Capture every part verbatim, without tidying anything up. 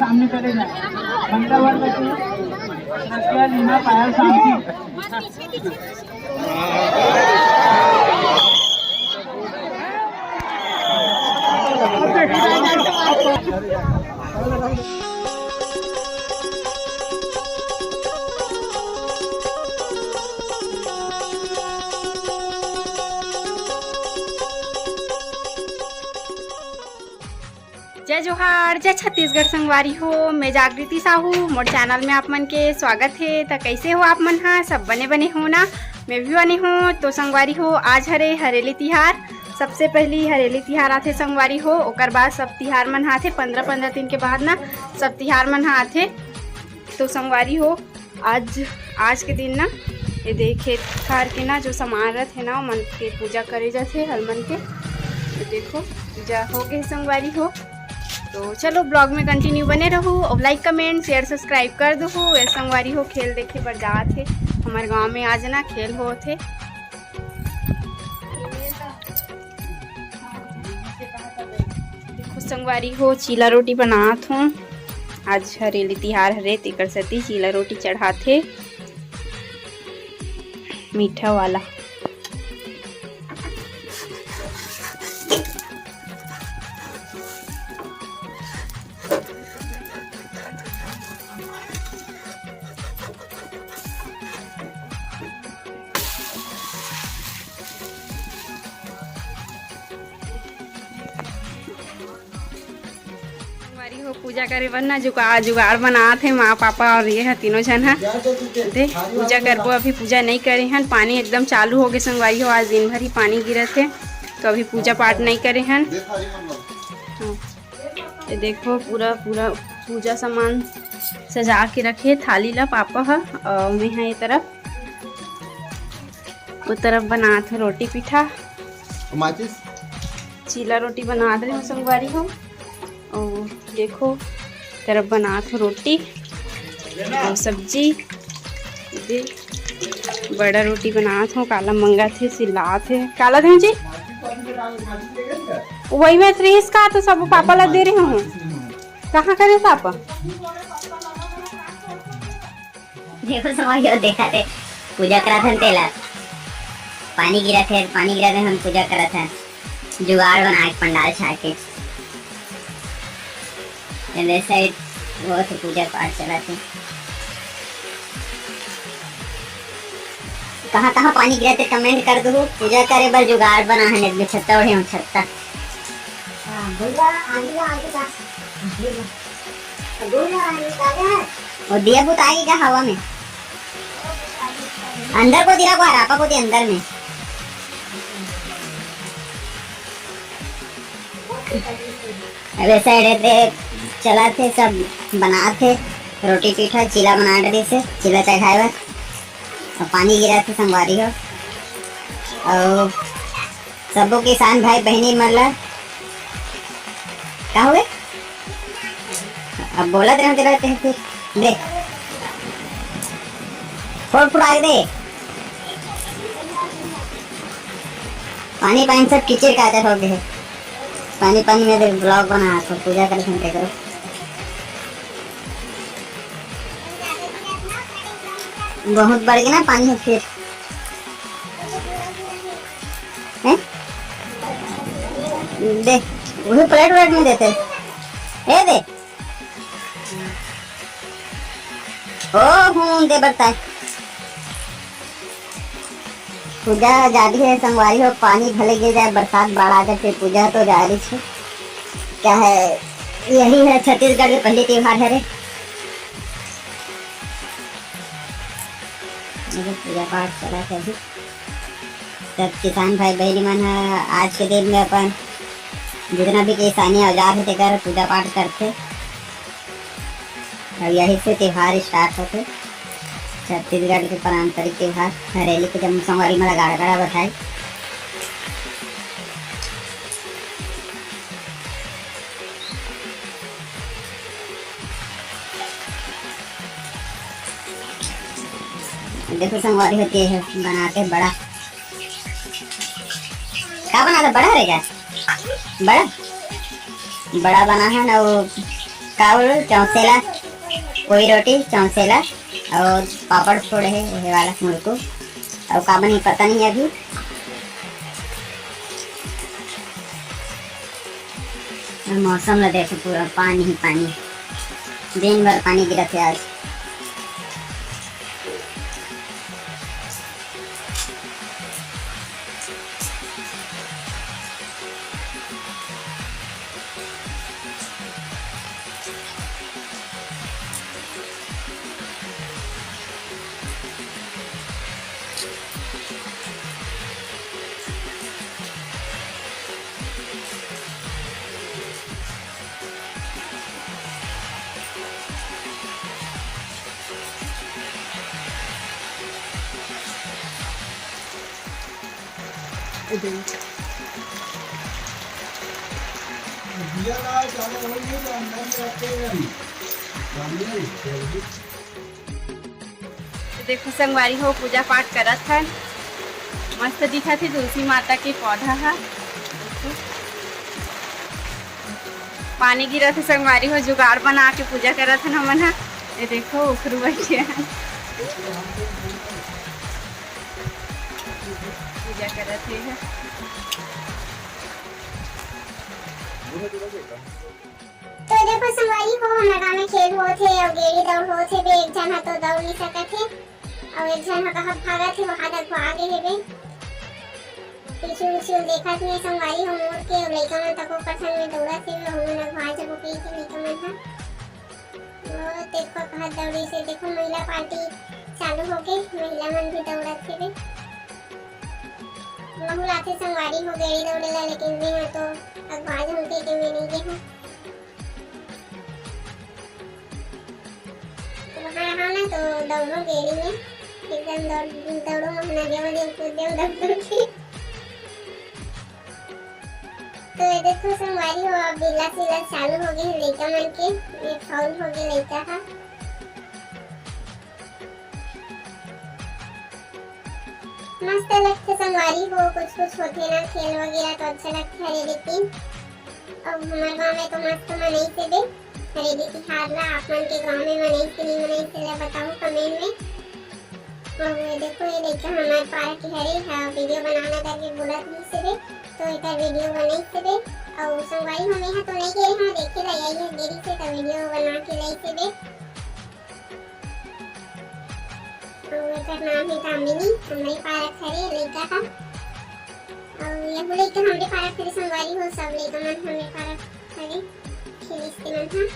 सामने चले जाए। बंदा वर्ग की रसिया लीना पायल शांति। जय जोहार, जय छत्तीसगढ़ संगवारी हो। मैं जागृति साहू, मोर चैनल में आप मन के स्वागत हे। त कैसे हो आप मन हा? सब बने बने हो ना? मैं भी बने हो। तो संगवारी हो, आज हरे हरेली तिहार। सबसे पहली हरेली तिहार आथे संगवारी हो, ओकर बाद सब तिहार मन हा आथे। पंद्रह पंद्रह दिन के बाद ना सब तिहार मन हा आथे। तो संगवारी हो, आज, आज के दिन ना ये दे खेत खार के ना जो सामान रथे ना, ओमन के पूजा करे जाथे हर मन के। तो देखो, पूजा हो गए संगवारी हो। तो चलो, ब्लॉग में कंटिन्यू बने रहू और लाइक, कमेंट, शेयर, सब्सक्राइब कर दो। ये संगवारी हो, खेल देखे बर जात हे। हमारे गांव में आज ना खेल होत हे। देखो संगवारी हो, चीला रोटी बनात हूँ। आज हरेली तिहार हरे, तेकर सेती चीला रोटी चढ़ाथे मीठा वाला। संगवारी हो, पूजा करे बर ना जुगा-, जुगाड़ बनात हे माँ, पापा और ये ह तीनों झन ह। दे, पूजा करबो, अभी पूजा नहीं करे हन। पानी एकदम चालू हो गए संगवारी हो, आज दिन भर ही पानी गिरत हे, तो अभी पूजा पाठ नहीं करे हन। हाँ। ये देखो, पूरा, पूरा पूजा सामान सजा के रखे थाली ला पापा ह, और मैं ह ये तरफ, वो तरफ बनात हे रोटी पीठा। माचिस? चीला रोटी बनात रहे हो संगवारी हो। और देखो, तरफ बनात हो रोटी और सब्जी। दे, बड़ा रोटी बनात हो, काला मंगात हे, सिलात हे। काला देहूं जी? वही में त्रिस का तो सब पापा ला दे रहे हूँ। कहाँ करे पापा? देखो समझ लो, देखा थे पूजा करत हन तेला, पानी गिरत हे, पानी गिरत हे, हम पूजा करत हन, जुगाड़ बना के पंडाल छा के। एने साइड वो तो पूजा पाठ चलत हे। कहाँ कहाँ पानी गिरत हे, कमेंट कर दो। पूजा करे बर जुगाड़ बना है, नहीं तो छत्ता ओढ़े हूँ, छत्ता। हाँ, भैया, आगे, आगे का। भैया। वो दिया बुताई का हवा में। अंदर को दिला को हरापा को दे अंदर में। अब ऐसा एड़े ते चला थे, सब बना थे, रोटी पीठा, चीला बना डरे से, चीला चढ़ाए बर। और पानी गिरा थे संगवारी हो। और सबो किसान भाई बहनी मन ला का हुए? अब बोलत रहते रहते हैं फिर। दे। फोड़ फुड़ा के दे। पानी पानी सब कीचड़ काचड़ हो गए। पानी पानी में देख ब्लॉग बना तो पूजा कर घंटे करो। बहुत बढ़ गया ना पानी है फिर। हैं? दे, वही प्लेट व्लेट में देते। ए दे। ओ हूँ, दे बरसात। पूजा जारी है संगवारी हो, पानी भले गिर जाए, बरसात बाढ़ आ जाए, फिर पूजा तो जारी है। क्या है, यही है छत्तीसगढ़ के पहले त्योहार है रे। अरे पूजा पाठ चला है अभी। सब किसान भाई बहनी मन ह आज के दिन में अपन जितना भी किसानी औजार हे तेकर पूजा पाठ करथे। अब यही से त्योहार स्टार्ट होथे छत्तीसगढ़ के पारंपरिक त्योहार हरेली के। जब संगवारी मन ला गाड़ा गाड़ा बधाई। देखो संगवारी होती है बनाते बड़ा। का बना था? बड़ा हरे का? बड़ा? बड़ा बना है ना वो, का बोलो, चौसेला, कोई रोटी, चौसेला और पापड़ फोड़े है, ये वाला मुड़को। और का बनी पता नहीं अभी। और मौसम ला देखो, पूरा पानी ही पानी, दिन भर पानी गिरत है आज। तो देखो संगवारी हो, पूजा पाठ करत हन, मस्त दिखत हे तुलसी माता के पौधा ह। पानी गिरत हे संगवारी हो, जुगाड़ बना के पूजा करत हन हमन ह। ये देखो उखरू बइठे हन, पूजा करत हे। तो देखो संगवारी हो, हमर गाँव में खेल होत हे अउ गेड़ी दौड़ होत हे बे। एक झन ह तो दौड़ नहीं सकत हे अउ एक झन ह कहाँ भागत हे, वहाँ तक भागे हे बे। पीछू उछू देखत नहीं संगवारी हो मोर के, अउ लइका मन तको कठन में दौड़त हे बे, हमन अगवा जबो कही के लइका मन ह। वो देखो कहाँ दौड़ी से, देखो महिला पार्टी चालू हो गई, महिला मन भी दौड़त हे बे। महू लाथे संगवारी हो गेड़ी दौड़े ला, लेकिन मैं तो अगवा जबो कही के मैं नहीं गे हूँ। वहाँ रहा ना तो दौड़ो गेड़ी में, एकदम दौड़, दौड़ो महना देव देव कूद देव दौड़ दौड़ के। तो ये देखो संगवारी हो, अब बिल्ला सिल्ला चालू हो गए हैं लइका मन के, ये फाउल हो गए लइका का। मस्त लगथे संगवारी हो, कुछ कुछ होथे ना खेल वगैरह तो अच्छा लगथे हरेली दिन। अब हमर गाँव में तो मस्त मनाइस हे बे हरेली तिहार ला। आप मन के गाँव में मनाइस कि नहीं मनाइस, तेला बताओ comment में। अउ ये देखो, ये लइका हमर पारा के हरे हा, video बनाना करके बोलत रहिस हे बे, तो एकर video बनाइस हे बे। अउ संगवारी हो, मैं हा तो नहीं गे रहा देखे ला, यही हा गे रहिस हे, तो video बना के लाइस हे बे। अउ एकर नाम हे दामिनी, हमरे पारा के हरे लइका हा। अउ ये लइका हमरे पारा के हरे संगवारी हो, सब लइका मन हमरे पारा के हरे, खेलिस तेमन हा।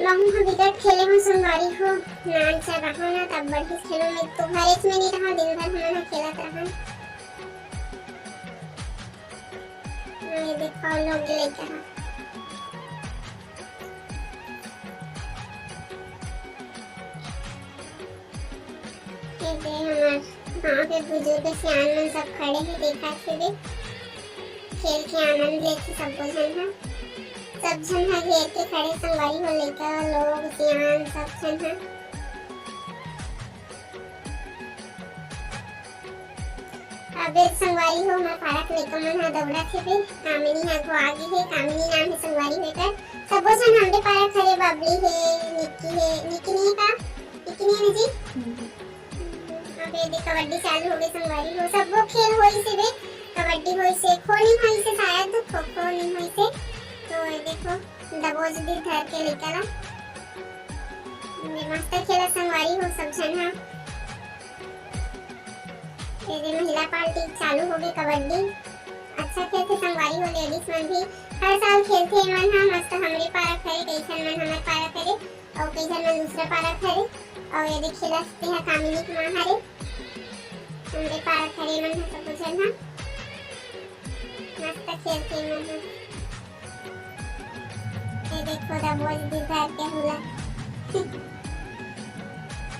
महू ह बिकट खेले हो संगवारी हो, नान सा रहा ना तब बढ़िस खेलो, मैं तो घरेच में नहीं रहा, दिन भर हमन ह खेलत रहा। ये देखो लोग लइका ह। ये दे हमर गाँव के बुजुर्ग सियान मन सब खड़े हे, देखत हे बे। खेल के आनंद लेथे सब्बो झन ह। सब झन ह घेर के खड़े संगवारी हो, लइका लोग सियान सब झन ह। अबे संगवारी हो, हमर पारा के लइका मन ह दौड़त हे बे। कामिनी ह अगवा गे हे, कामिनी नाम हे संगवारी हो एकर। सब्बो झन हमरे पारा के हरे, बबली हे, निक्की हे, निक्की नहीं हे का? निक्की नहीं हे ना जी? अबे दे कबड्डी चालू हो गई संगवारी हो, सब्बो खेल होइस हे बे, कबड्डी होइस हे, खो नहीं होइस हे शायद, खो खो नहीं होइस हे। तो ये देखो दबोच दी धर के लइका ला। ये मस्त खेला संगवारी हो सब झन हा। ये दे महिला पार्टी चालू हो गई कबड्डी। अच्छा खेलथे संगवारी हो ladies मन भी, हर साल खेलथे मन हा मस्त, हमरे पारा के हरे, कइसन मन हमर पारा के हरे। अउ कई झन मन दूसरा पारा के हरे, अउ ये दे खेलत हे तेहा कामिनी के माँ हरे, हमरे पारा के हरे मन ह सबो झन ह, मस्त खेलथे मन ह। ये देखो दबोच दी धर के हुला।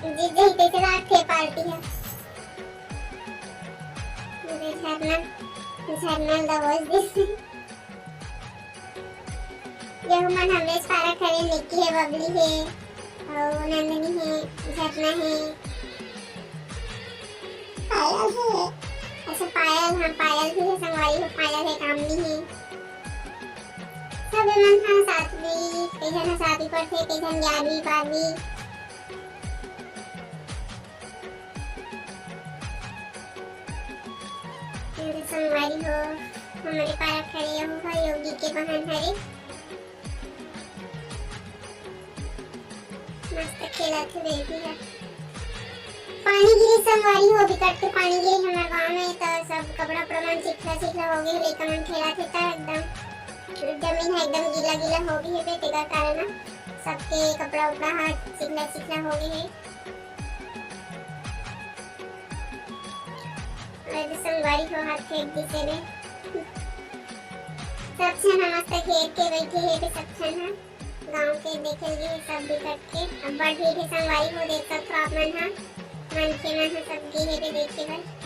जीत जही कइसे लागथे पार्टी ह। ये झरना, झरना दबोच दी। ये हमन हमरे पारा के हरे, निक्की हे, बबली हे, अउ नंदनी हे, झरना हे। पायल हे। अच्छा, पायल, हाँ, पायल भी हे संगवारी हो, पायल हे, कामनी हे। सब मन हा सातवीं, कई झन हा सातवीं पढ़थे, कई झन ग्यारहवीं, बारहवीं। ये संगवारी हो, हमरे पारा खड़े हो, हा योगी के बहन हरे। मस्त खेलत हे बेबी ह। पानी गिरे संगवारी हो, बिकट के पानी गिरे हमर गांव में, त सब कपड़ा उपड़ा मन चिखला चिखला हो गए, लइका मन खेलत हे, त एकदम जमीन ह एकदम गीला गीला हो गए हे, तेकर कारण ह सबके कपड़ा उपड़ा ह चिखला चिखला हो गए हे। अरे संगवारी हो, हाथ फेंक दिसे रे। सब झन ह मस्त घेर के बैठे हे रे, सब झन ह। गांव के देखे गे हे सब बिकट के। अब्बड़ भीड़ हे संगवारी हो, देख सकथो आप मन ह। मनखे मन ह सब गे हे रे देखे बर।